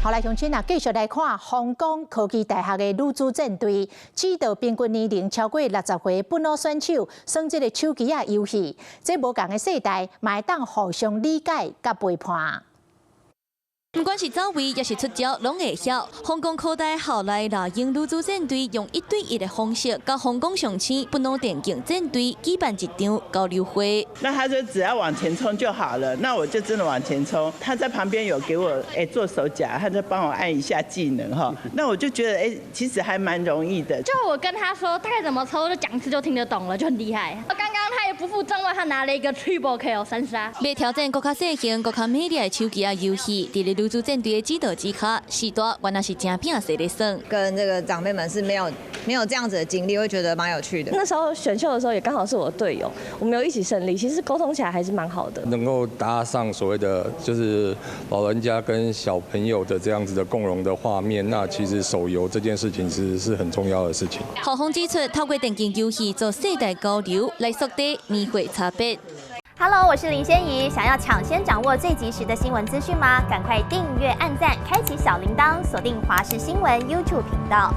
好來，鄉親啊，繼續來看香港科技大學的女子戰隊，指導平均年齡超過60歲本土選手，耍這個手機仔遊戲，這無仝的世代，嘛會當互相理解佮陪伴。毋管是走位抑是出招，攏會曉。香港科大校內老鷹女子戰隊用1對1的方式，佮香港上星本土電競戰隊舉辦一場交流會。那他說只要往前衝就好了，那我就真的往前衝。他在旁邊有給我做手腳，他就幫我按一下技能哈。那我就覺得其實還蠻容易的。就我跟他說大概怎麼抽，就講一次就聽得懂了，就很厲害。剛剛他也不負眾望，他拿了一個 triple kill 三殺。欲挑戰閣較細型、閣較美麗的手機仔遊戲，佇咧女子戰隊的指導之下，時代原來是誠拼勢咧耍。跟這個長輩們是沒有這樣子的經歷，會覺得蠻有趣的。那時候選秀的時候也剛好是我的隊友，我們有一起勝利，其實溝通起來還是蠻好的。能夠搭上所謂的就是老人家跟小朋友的這樣子的共融的畫面，那其實手遊這件事情其實是很重要的事情。校方指出，透過電競遊戲做世代交流，來縮短年歲差別。 Hello，我是林仙怡。想要搶先掌握最及時的新聞資訊嗎？趕快訂閱、按讚、開啟小鈴鐺，鎖定華視新聞 YouTube 頻道。